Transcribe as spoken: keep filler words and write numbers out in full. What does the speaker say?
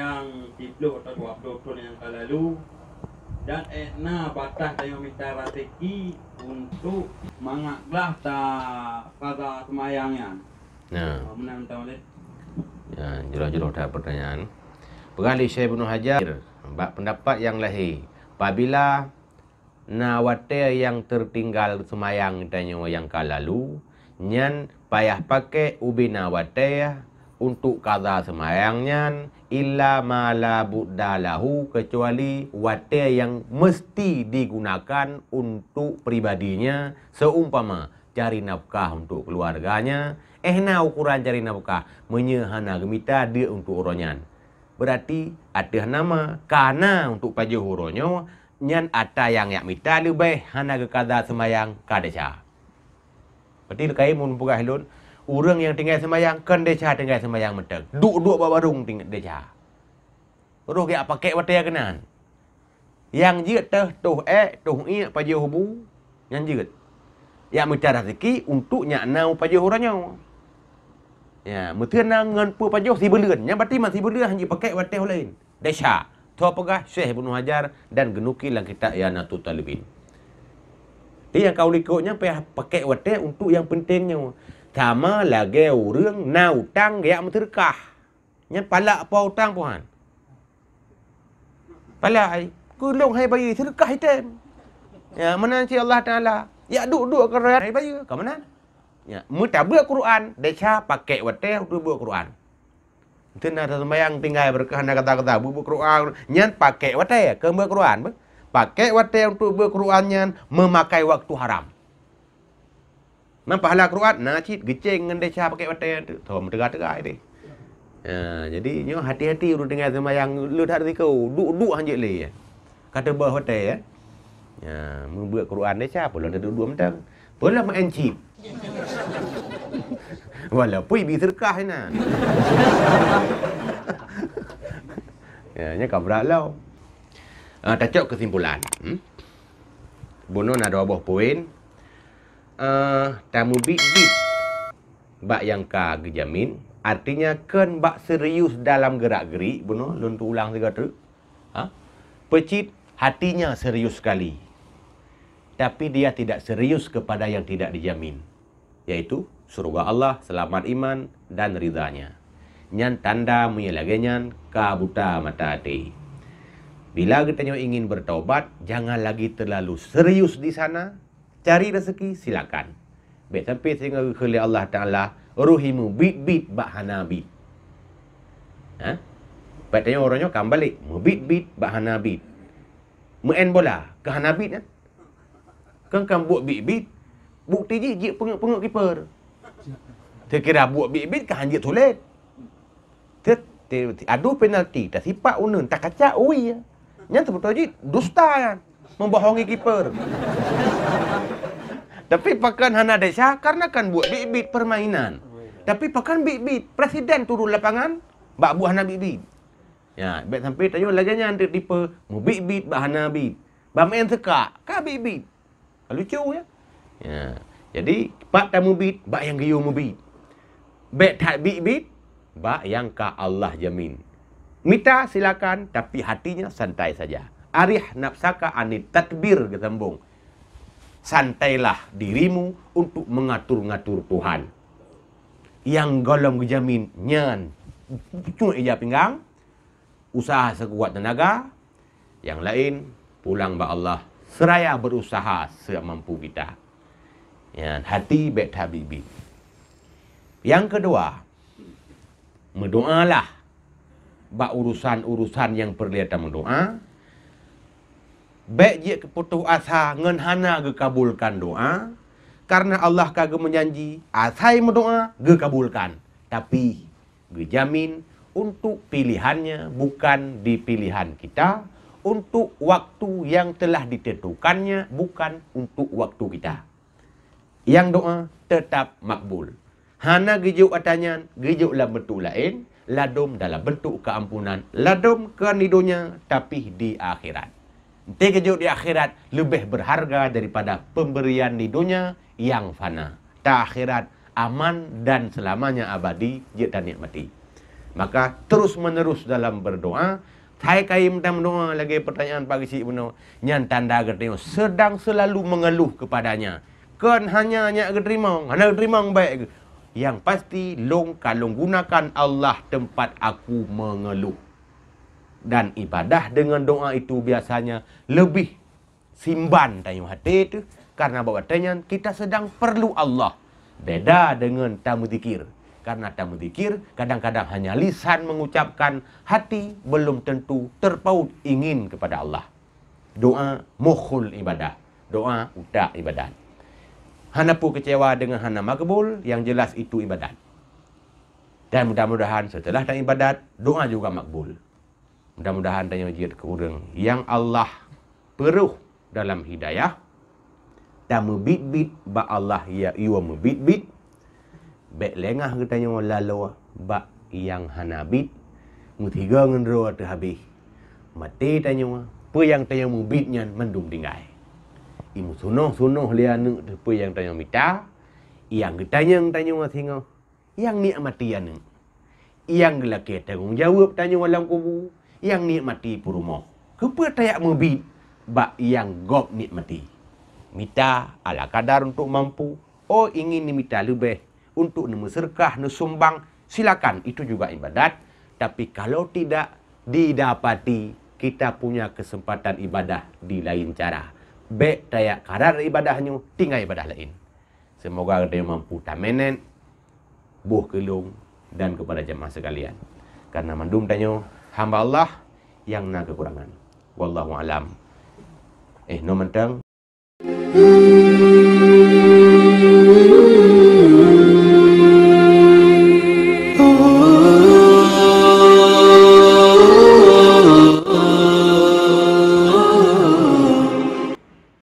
Nyang siplôh atau dua ploh thôn nyang ka lalu, dan ék na bataih tanyoe mita raseuki untuk mangat glah taqadha seumayang nyan. Nah. Meunan tahu lé. Ya, jroh-jroh that pertanyaan. Peugah lé Syekh Ibnu Hajar, bak pendapat nyang lahé, pabila na watée nyang teutinggai seumayang tanyoe nyang ka lalu, nyan payah pakék ubena watée untuk qadha seumayang nyan, illa ma la budda lahu, keucuali watée nyang meuseuti digunakan untuk pribadinya, seumpama cari nafkah untuk keuluwarganya, éh na ukoran cari nafkah, meunyoe hana geumita deuk untuk uroe nyan. Beurati ateueh nama ka na untuk pajoh uroe nyoe, nyan atra nyang jak mita leubeh hana geuqadha seumayang ka desya. Beurati kayém mun peugah lôn, ureuëng nyang tinggai seumayang kon desya tinggai seumayang mantong. Duek-duek bak warong ting-, desya. Roh geujak pakék watée keunan. Nyang jeuet teuh toh ék, toh iek, pajoh bu, nyan jeuet. Jak mita raseuki untuk nyak na pajoh uroe nyoe. Ya, meuteuna ngon peue pajoh sibuleuen. Nyan beurati man sibuleuen han jipakék watée laén. Desya, tho peugah Syekh Ibnu Hajar dan geunukil lam kitab I'anatut Thalibin. Di nyang ka likot nyan payah pakék watée untuk nyang peunteng nyoe. Sama lagée ureuëng na utang geujak meuseudeukah. Nyan palak po utang, Tuhan. Palak ai, keu lôn hai bayeue seudeukah item. Ya, meunan cit Allah Taala. Jak duek-duek keu raya hai bayeue, ka meunan. Ya, meutabeuet Quran, desya pakék watée untuk beuet Quran. Meuteuna taseumayang tinggai beureukat hana gata-gata beuet Quran, nyan pakék watée keu beuet Quran. Pakék watée untuk beuet Quran nyan meumakai waktu haram. Nan pahala Quran na cit geucéng ngon desya pakék watée nyan tu. Tho meuteuga-teuga deh. Ha, jadi nyoe hati-hati ureuëng tinggai seumayang le that risiko, duek-duek han jeuet lé. Ka teuboh watée ya. Ya, meubeuet Quran desya peue lom teuduek-duek mantong. Peue lom maén chip. Walaupun ibi seudeukah inan. Ya, nyan ka brat lom. Ah, tacok keusimpulan. Hmm? Bunoe na dua boh poin. Eh, tameubit-bit bak nyang ka geujamin, artinya kon bak serius dalam gerak-gerik, bunoe lôn teuulang sigoe teuk. Ha? Peucit hatinya serius sekali, tapi dia tidak serius kepada yang tidak dijamin, yaitu syurga Allah, selamat iman, dan ridha-Nya. Nyan tanda meunyoe lagée nyan ka buta mata até. Bila geutanyoe ingin bertaubat, jangan lagi terlalu serius di sana. Cari rezeki, silakan. Bék sampai sehingga geukheun lé Allah Taala, roh imeubit-bit bak hana bit. Ha? Bék tanyoe uroe nyoe ka meubalek, meubit-bit bak hana bit. Meuén bola, keu hana bit nyan. Kan, kan buet bit-bit, bukti jih jeuet peungeuet-peungeuet kiper. Teukira buet bit-bit ka han jeuet sulet. Te-, te-, adu penalti, tasipak uneun, takacak ui. Nyan seubeutôi jih dusta nyan, membohongi kiper. Tapi pakon hana desya, karena kan buet bit-bit permainan. Tapi pakon bit-bit, presiden turun lapangan bak buet hana bit-bit. Ya, bék sampai tanyoe lagée nyan teudipe, meubit-bit bak hana bit. Bak maén seukak, ka bit-bit. Lucu ya. Ya. Jadi, pat tameubit bak nyang geuyue meubit. Bék that bit-bit bak nyang ka Allah jamin. Mita silakan, tapi hatinya santai saja. Arih nafsaka anit tadbir, geusambong. Santailah dirimu untuk mengatur-ngatur Tuhan. Nyang gohlom geujamin nyan, cuek ija pinggang, usaha seukuat teunaga, nyang laén pulang bak Allah, seraya berusaha semampu kita. Ya, hati bék that bit-bit. Nyang keudua, meudoalah bak urusan-urusan nyang peureulée tameudoa. Bék jeuet keu putoh asa ngon hana geukabulkan doa, karena Allah ka geumeujanji, asai meudoa geukabulkan. Tapi geujamin untuk pilihannya bukan di pilihan kita, untuk waktu yang telah ditentukannya bukan untuk waktu kita. Nyang doa tetap makbul. Hana geujok atra nyan, geujok lam beuntuk laén, ladom dalam beuntuk keuampunan, ladom kon di donya, tapi di akhirat. Enté geujok di akhirat leubeh beurharga daripada peumberian di donya nyang fana. Ta akhirat aman dan seulamanya abadi jeuet tanikmati. Maka terus-menerus dalam berdoa, hai kayém dan doa lagée pertanyaan Pak Geuchik bunoe, nyan tanda geutanyoe sedang selalu mengeluh kepada-Nya. Kon hanya nyak geuteurimong, hana geuteurimong bék. Yang pasti, lôn ka lôn gunakan Allah tempat aku mengeluh. Dan ibadah dengan doa itu biasanya lebih simban tanyoe até teuh, karena bak watée nyan kita sedang perlu Allah. Beda dengan tameuzikir. Karena tameuzikir kadang-kadang hanya lisan mengucapkan, hati belum tentu terpaut ingin kepada Allah. Doa mukhul ibadah. Doa utak ibadat. Hana peue kecewa dengan hana makbul, yang jelas itu ibadat. Dan mudah-mudahan setelah taibadat, doa juga makbul. Mudah-mudahan tanyoe jeuet keu ureuëng nyang Allah peurôh dalam hidayah, tameubiet-biet bak Allah ya yue meubiet-biet, bék lengah geutanyoe laloe bak nyang hana biet, meusigoe ngon droe teuhabéh. Maté tanyoe, peue nyang tanyoe meubiet nyan mandum tinggai. Imeusunoh-sunoh lé aneuëk teuh peue nyang tanyoe mita, nyang geutanyong tanyoe singoh, nyang nikmati aneuëk. Nyang geulakée tanggong jaweueb tanyoe lam kubu, nyang nikmati peurumoh. Keupeue tayak meubiet bak nyang gob nikmati? Mita ala kadar untuk mampu. Oh, ingin neumita leubeh untuk neumeuseurkah, neusumbang, silakan, itu juga ibadat. Tapi kalau tidak didapati, kita punya kesempatan ibadah di lain cara. Bék tayak kadar ibadah nyoe, tinggai ibadah laén. Semoga geutanyoe mampu tamanage boh keu lôn dan kepada jamaah sekalian. Karena mandum tanyoe hamba Allah nyang na kekurangan. Wallahu alam. Eh, nyoe mantong.